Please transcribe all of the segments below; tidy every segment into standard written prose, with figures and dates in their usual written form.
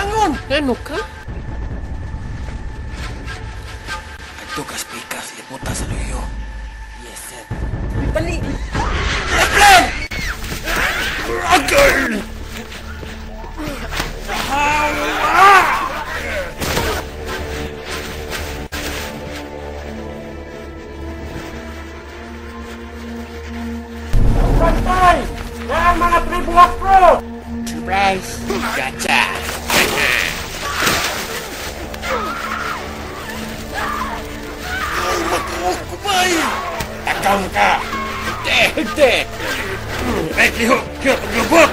Bangon! Ano ka? Adto ka pikas, liputa sa luyo. Yes, sir. Dali! Plan! Okay! Bantay! Yan mga tribuwak ko! Surprise! Gotcha! Ay, matuok ko ba eh? Takam ka! Higte! Higte! Ay, liho! Kiyo, paglubot!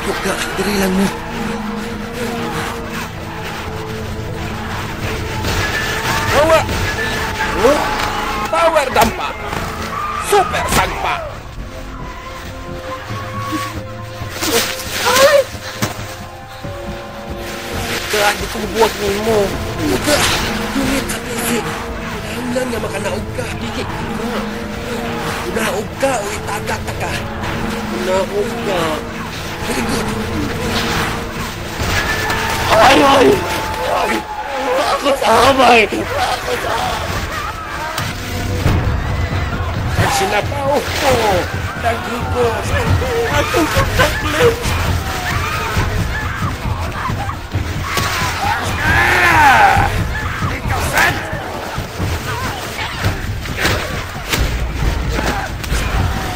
Huwag ka, diri lang mo. Power! Power dampa! Super sagpa! Ay! Ka, di ko buwag nimo. Huwag ka! Yunit sa PC! Kinahanglan nga makanaog ka. Dili na. Unaog ka o itagak ta ka. Naog ka. Very good. Ay, ay! Ay! Ako sa amay! Ako sa Pag sinapaw ko, naghigos. Akong kataklit! Ah! Ikaw, Fred!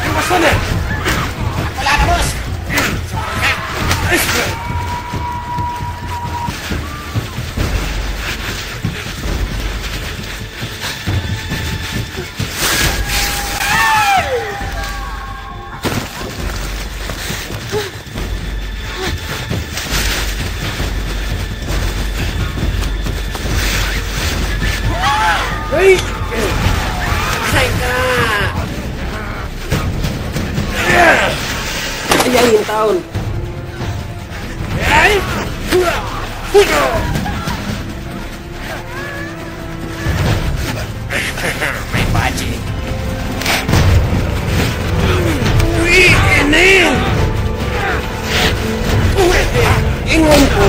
Iwasan eh! Wala na, boss! Nice, Fred! Ay! Say ka! Ay, yung taon. Ay! May budget. Uy, ini! Uy, eh, ingon ko.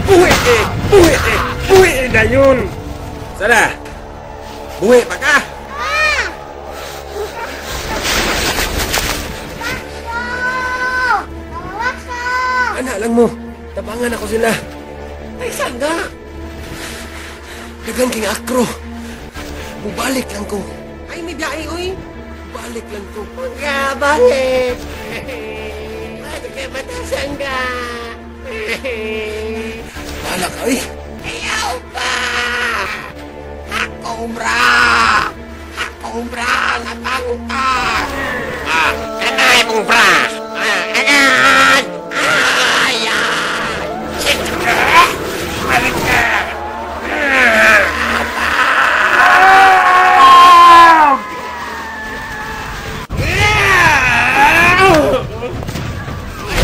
Buhi eh, buhi eh, buhi eh na yun. Sana, buhi pa ka. Ana lang mo, tabangan ako sila. Ay, sangga! Daghan king akro. Mubalik lang ko. Ay, may biyahe, uy! Balik lang ko. Pangga, balik! Ay, kay matasangga! Bahala ka, eh. Ayaw pa! Ako, bra! Ako, bra! Napangta! Ah, kanay mong bra! Ah, ayan! Ayan! Balik ka!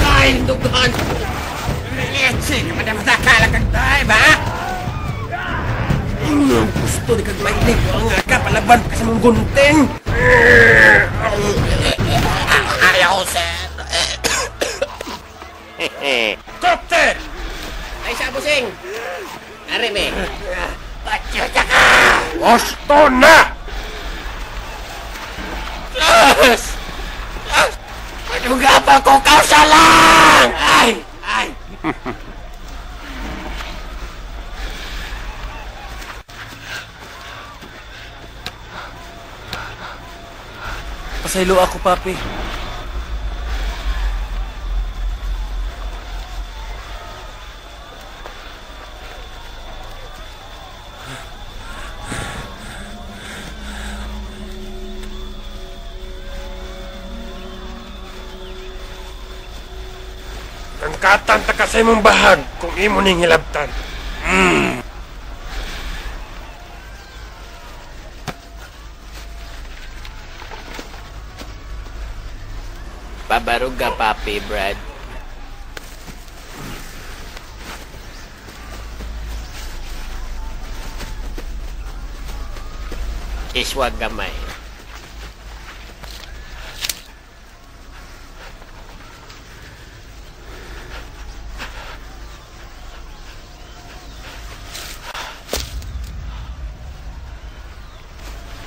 Ay, dugan! Leche! Madamata kag drive, ha? Gusto ni kag mainig ang ka palaban pa ka sa mong gunting. Ayaw, sir! Copter! Ay, sa busing! Are, me! Patyota ka! Gusto na! Plus! Plus! Paduga pa ko kausa lang! Ay! Ay! Pasaylo ako, papi. Angkatan ta ka sa imong bahag kung imo ning hilabtan. Pabarog ka, Papi, Brad. Kiswa gamay.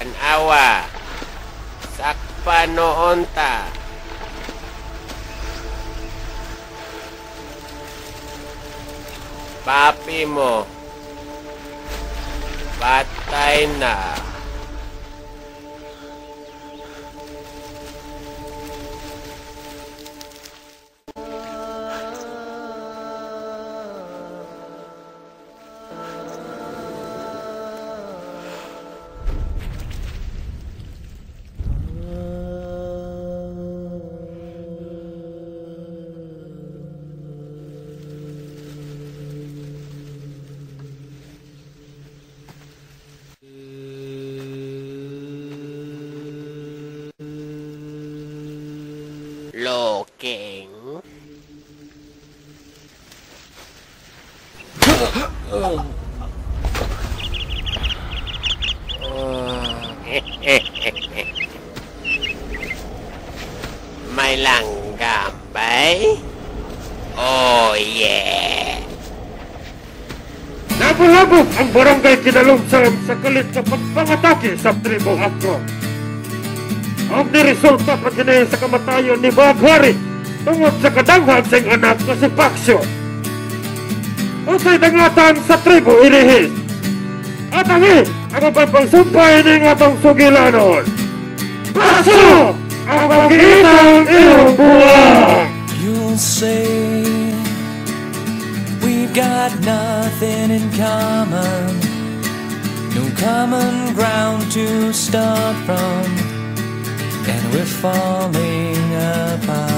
Tanawa. Sakpa noon ta. Papi mo. Patay na. Looking. May langgam bay? Oh yeah! Nabulabog ang barangay Kinalumsam sa kalit sa pagpangatake sa tribo Akro. Ang niresulta pa kini sa kamatayon ni Baghari tungod sa kadanghag sa iyang anak na si Paxio. Unsay dangatan sa tribo inihis. At angi ang pagpangsumpay ning atong sugilanon. Paxio! Ang pagkitang iyong buwang! You'll say we've got nothing in common, no common ground to start from, and we're falling apart.